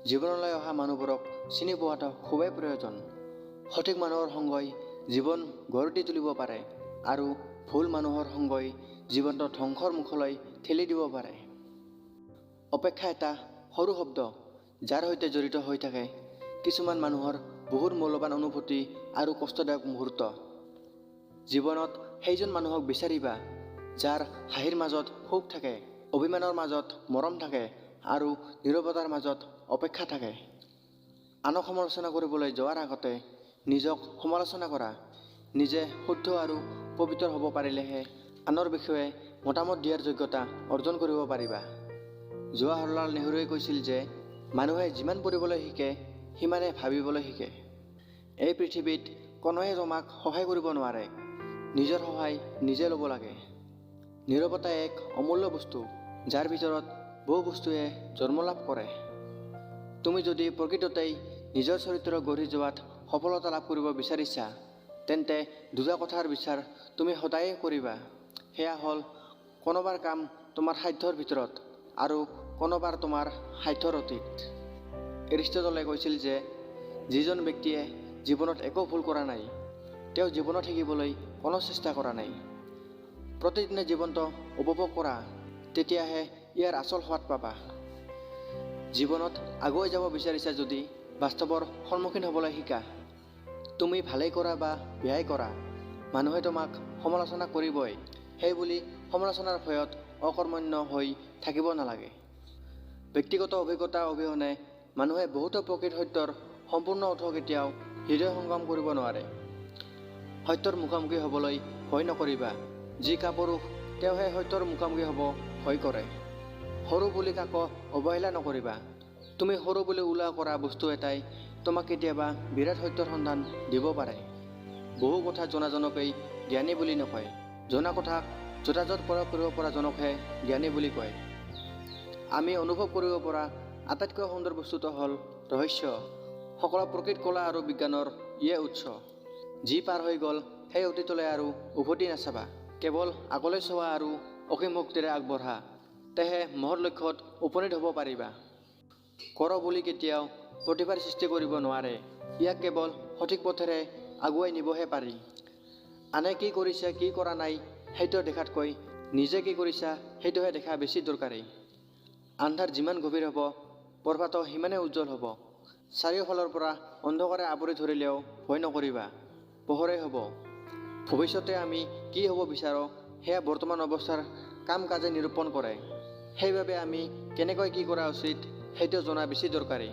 জীৱনলৈ অহা মানুহবোৰক চিনি পোৱাটো খুবেই প্ৰয়োজন। সঠিক মানুহৰ সংগই জীৱন গঢ় দি তুলিব পাৰে আৰু ভুল মানুহৰ সংগই জীৱনটো ধ্বংসৰ মুখলৈ ঠেলি দিব পাৰে। অপেক্ষা এটা সৰু শব্দ, যাৰ সৈতে জড়িত হৈ থাকে কিছুমান মানুহৰ বহুত মূল্যৱান অনুভূতি আৰু কষ্টদায়ক মুহূৰ্ত। জীৱনত সেইজন মানুহক বিচাৰিবা যাৰ হাঁহিৰ মাজত সুখ থাকে, অভিমানৰ মাজত মৰম থাকে আৰু নীৰৱতাৰ মাজত অপেক্ষা থাকে। আনক সমালোচনা কৰিবলৈ যোৱাৰ আগতে নিজক সমালোচনা কৰা। নিজে শুদ্ধ আৰু পবিত্ৰ হ'ব পাৰিলেহে আনৰ বিষয়ে মতামত দিয়াৰ যোগ্যতা অৰ্জন কৰিব পাৰিবা। জৱাহৰলাল নেহৰুৱে কৈছিল যে মানুহে যিমান পঢ়িবলৈ শিকে, সিমানে ভাবিবলৈ শিকে। এই পৃথিৱীত কোনোৱে তোমাক সহায় কৰিব নোৱাৰে, নিজৰ সহায় নিজে ল'ব লাগে। নীৰৱতা এক অমূল্য বস্তু, যাৰ ভিতৰত বহু বস্তুৱে জন্ম লাভ কৰে। তুমি যদি প্ৰকৃততেই নিজৰ চৰিত্ৰ গঢ়ি যোৱাত সফলতা লাভ কৰিব বিচাৰিছা, তেন্তে দুটা কথাৰ বিচাৰ তুমি সদায়ে কৰিবা। সেয়া হ'ল কোনোবাৰ কাম তোমাৰ সাধ্যৰ ভিতৰত আৰু কোনোবাৰ তোমাৰ সাধ্যৰ অতীত। এৰিষ্টটলে কৈছিল যে যিজন ব্যক্তিয়ে জীৱনত একো ভুল কৰা নাই, তেওঁ জীৱনত শিকিবলৈ কোনো চেষ্টা কৰা নাই। প্ৰতিদিনে জীৱনটো উপভোগ কৰা, তেতিয়াহে ইয়াৰ আচল সোৱাদ পাবা। জীৱনত আগুৱাই যাব বিচাৰিছা যদি বাস্তৱৰ সন্মুখীন হ'বলৈ শিকা। তুমি ভালেই কৰা বা বেয়াই কৰা, মানুহে তোমাক সমালোচনা কৰিবই। সেইবুলি সমালোচনাৰ ভয়ত অকৰ্মণ্য হৈ থাকিব নালাগে। ব্যক্তিগত অভিজ্ঞতা অবিহনে মানুহে বহুতো প্ৰকৃত সত্যৰ সম্পূৰ্ণ অৰ্থ কেতিয়াও হৃদয় সংগম কৰিব নোৱাৰে। সত্যৰ মুখামুখি হ'বলৈ ভয় নকৰিবা। যি কাপুৰুষ, তেওঁহে সত্যৰ মুখামুখি হ'ব ভয় কৰে। সৰু বুলি কাকো অৱহেলা নকৰিবা। তুমি সৰু বুলি উলাই কৰা বস্তু এটাই তোমাক কেতিয়াবা বিৰাট সত্যৰ সন্ধান দিব পাৰে। বহু কথা জনাজনকেই জ্ঞানী বুলি নকয়, জনা কথাক যথাযথ প্ৰয়োগ কৰিব পৰা জনকহে জ্ঞানী বুলি কয়। আমি অনুভৱ কৰিব পৰা আটাইতকৈ সুন্দৰ বস্তুটো হ'ল ৰহস্য। সকলো প্ৰকৃত কলা আৰু বিজ্ঞানৰ ইয়ে উৎস। যি পাৰ হৈ গ'ল, সেই অতীতলৈ আৰু উভতি নাচাবা। কেৱল আগলৈ চোৱা আৰু অসীম শক্তিৰে আগবঢ়া, তেহে মহৎ লক্ষ্যত উপনীত হ'ব পাৰিবা। কৰ বুলি কেতিয়াও প্ৰতিভাৰ সৃষ্টি কৰিব নোৱাৰে, ইয়াক কেৱল সঠিক পথেৰে আগুৱাই নিবহে পাৰি। আনে কি কৰিছে, কি কৰা নাই সেইটো দেখাতকৈ নিজে কি কৰিছা সেইটোহে দেখা বেছি দৰকাৰী। আন্ধাৰ যিমান গভীৰ হ'ব, প্ৰভাতো সিমানেই উজ্জ্বল হ'ব। চাৰিওফালৰ পৰা অন্ধকাৰে আৱৰি ধৰিলেও ভয় নকৰিবা, পোহৰেই হ'ব। ভৱিষ্যতে আমি কি হ'ব বিচাৰোঁ, সেয়া বৰ্তমান অৱস্থাৰ কাম কাজে নিৰূপণ কৰে। সেইবাবে আমি কেনেকৈ কি কৰা উচিত, সেইটো জনা বেছি দৰকাৰী।